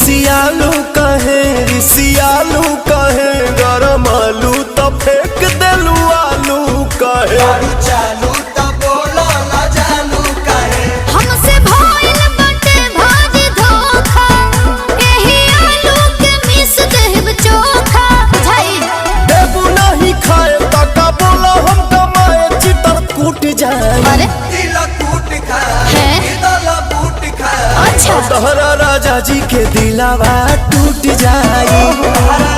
खिसियालू कहे, रिसियालू कहे, गरम आलू तो फेंक देलू आलू कहे। चालू त बोला ला जानू काहे। हमसे भइल बाटे भारी धोखा, एही आलू के मिस देब चोखा। बुझाई? देबू नहीं खाए तका बोला हम कमाए, चितर कूट जाए। अरे तिल कूट खा, हैं? दल बूट खा। अच्छा। तोहरा राजा जी के दिलावा टूट जाई।